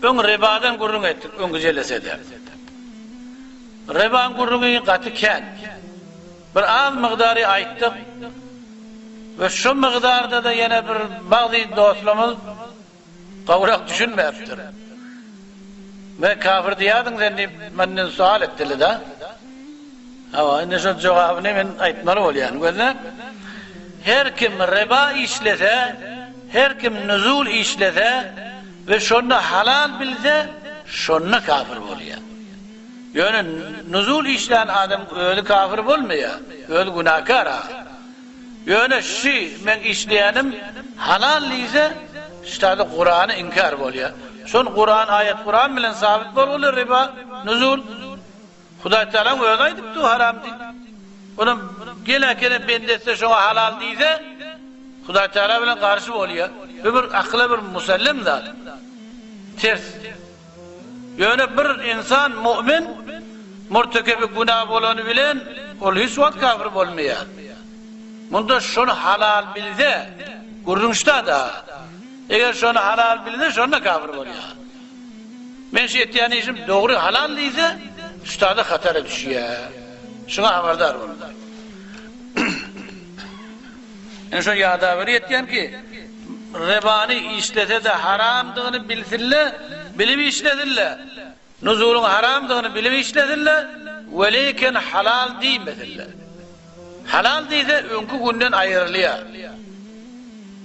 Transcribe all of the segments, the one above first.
Öň ribadan gürrüň etdik öňki jelesede. Ribaň gürrüňi gaty kän. Bir az mygdary aýtdyk we şu mygdarda-da ýene bir bagzy dostlarymyz gowrak düşünmäpdir. Men kafir diýýärdiň sen diýip menden sual etdiler-de. Hawa, indi şol jogabyny men aýtmaly bolýan. Gözle. Her kim riba işlese, her kim nuzul işlese we şonda halal bilse, şonda kafir bolýar. Ýöne nuzul işlän adam özi kafir bolmaýar, özi günäkär-a. Ýöne şi meň işleýänim halal diýse, ştada Kurany inkär bolýar. Şol Kuran aýat Kuran bilen sabyt bolguly riba, nuzul. Hudaý Tagalaň özi aýdypdy haram diýip. Onam gele-kele bende etse şoňa halal diýse, Hudaý Tagala bilen garşy bolýar. Bu bir akyla bir musellem zat. Ters. Ýöne bir ynsan mu'min murtekebi günä bolany bilen ol hiç wagt kafir bolmaýar. Munda şony halal bilse, gürrüň şda-da. Eger şony halal bilse şonda kafir bolýar. Men şu etýän işim dogry halal diýse, şda-da hatara düşýär. Şuňa habardar bolmaly. Ine şo ýadaweri ýetýän ki, rebany işlese-de haramdygyny bilsinle, bilip işlesinle, nuzulyň haramdygyny bilip işlesinle, weleýken halal diýmesinle. Halal diýse öňki günden aýrylýar.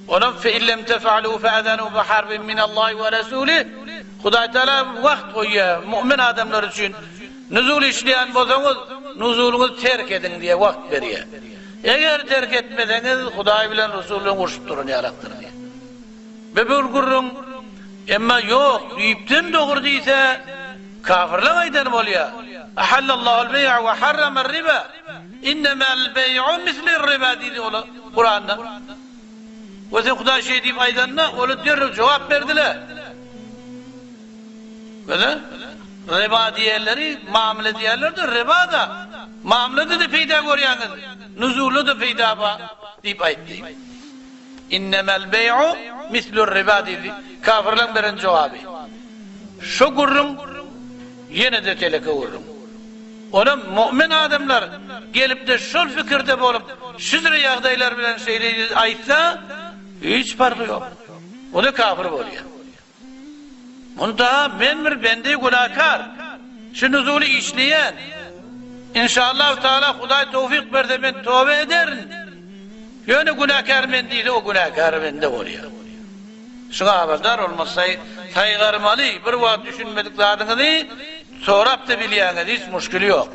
Onam fe in lem tef'alu fe'zenu bi harbin minallahi we resulih Hudaý Teala wagt goýýar mu'min adamlar üçin. Nuzul işleýän bolsaňyz, nuzulyňyzy terk ediň diýe wagt berýär. Eger terk etmeseňiz, Hudaý bilen Resul bilen urşup duran ýalakdyr diýýär. Bu bir gürrüň. Emma ýok, düýpden dogry diýse, kafirleň aýdany bolýar. Ahallallahu al-beý'a we harrama ar-riba. Innemel beý'u mislir-riba diýdi olar Kuranda. We sen Hudaý şeý diýip aýdanda, olar derrew jogap berdiler. Göze? Riba diýenleri mamla diýerler-de, riba-da, mamlada-da peýda görýäňiz, nuzulda-da peýda bar diýip aýtdy. Innemel beý'u mislur riba diýdi. Kafirleň beren jogaby. Şu gürrüň ýene-de teleke gürrüň. Onam mu'min adamlar gelip-de şol pikirde bolup, şüzre ýagdaýlar bilen şeýle aýtsa, hiç parhy ýok. O-da kafir bolýar. Munda men bir bende günakar, şu nuzuly işleýän. Inşallahu taala Hudaý towfyk berse men toba ederin. Ýöne günäkär men diýse o günäkär bende bolýar. Şuňa habardar bolmaly, saýgarmaly, bir wagt düşünmedik zadyňyzy sorap-da bilýäňiz, hiç muşkili ýok.